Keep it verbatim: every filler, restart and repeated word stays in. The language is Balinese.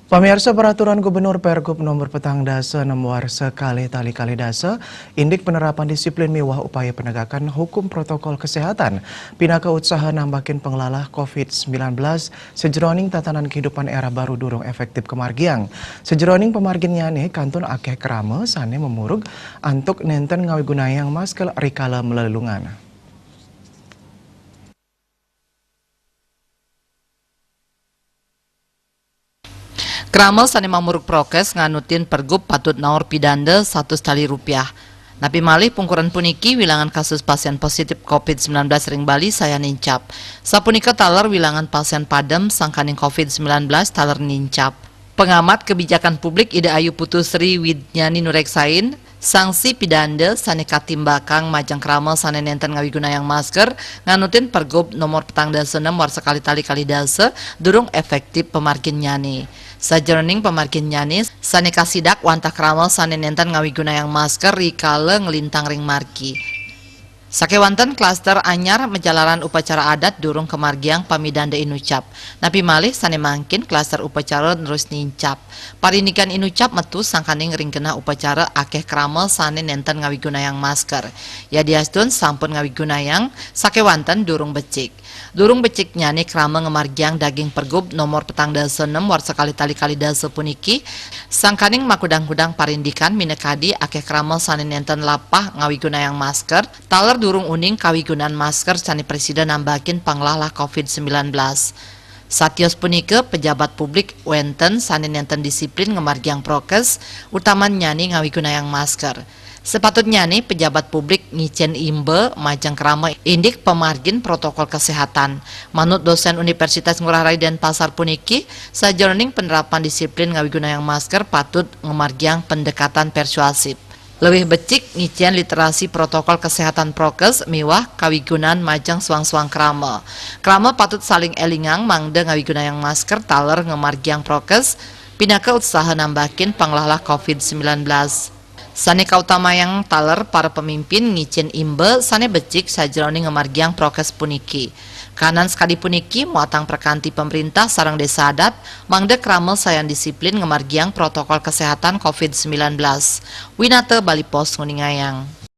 Pamirsa, peraturan Gubernur Pergub nomor petang dasa enam warsa kalih tali kalih dasa, indik penerapan disiplin miwah upaya penegakan hukum protokol kesehatan pinaka utsaha nambakin panglalah covid sembilan belas sajeroning tatanan kehidupan era baru durung efektif kamargiang. Sajeroning pamargin nyane kantun akeh krama sane mamurug antuk nenten ngawigunayang masker rikala malelungan. Krama sane mamurug prokes nganutin pergub patut naur pidanda satus tali rupiah. Napi malih, pungkuran puniki wilangan kasus pasien positif covid sembilan belas ring Bali sayan nincap. Sapunika taler wilangan pasien padem sangkaning covid sembilan belas taler nincap. Pengamat kebijakan publik Ida Ayu Putu Sri Widnyani nureksain, sanksi pidanda sane katimbakang majeng krama sane nenten ngawigunayang masker nganutin Pergub nomor petang dasa enam warsa kalih tali kalih dasa durung efektif pamarginnyane. Sajeroning pamarginnyane sane kasidak wantah krama sane nenten ngawigunayang masker rikala nglintang ring margi. Sakewanten klaster anyar majalaran upacara adat durung kamargiang pamidanda inucap. Napi malih sane mangkin klaster upacara nerus nincap. Parindikan inucap metu sangkaning ring genah upacara akeh krama sane nenten ngawigunayang masker. Yadiastun sampun ngawigunayang, sakewanten durung becik. Durung beciknyane krama ngamargiang daging Pergub nomor petang dasa enam warsa kalih tali kalih dasa puniki, sangkaning makudang-kudang parindikan minakadi akeh krama sane nenten lapah ngawigunayang masker, taler durung uning kawigunan masker sane prasida nambakin panglalah covid sembilan belas. Satios punika, pejabat publik wenten sane nenten disiplin ngamargiang prokes, utamannyane ngawigunayang masker. Sapatutnyane pejabat publik ngicen imba majeng krama indik pamargin protokol kesehatan. Manut dosen Universitas Ngurah Rai Denpasar puniki, sajeroning penerapan disiplin ngawigunayang masker patut ngamargiang pendekatan persuasif. Lewih becik ngicen literasi protokol kesehatan prokes miwah kawigunan majeng soang-soang krama. Krama patut saling elingang mangda ngawigunayang masker taler ngamargiang prokes, pinaka utsaha nambakin panglalah covid sembilan belas. Sane kautamayang taler para pamimpin ngicen imba sane becik sajeroning ngamargiang prokes puniki. Kanan sakadi puniki muatang prakanti pamrintah sareng desa adat, mangda krama sayan disiplin ngamargiang protokol kesehatan covid sembilan belas. Winata Bali Post nguningayang.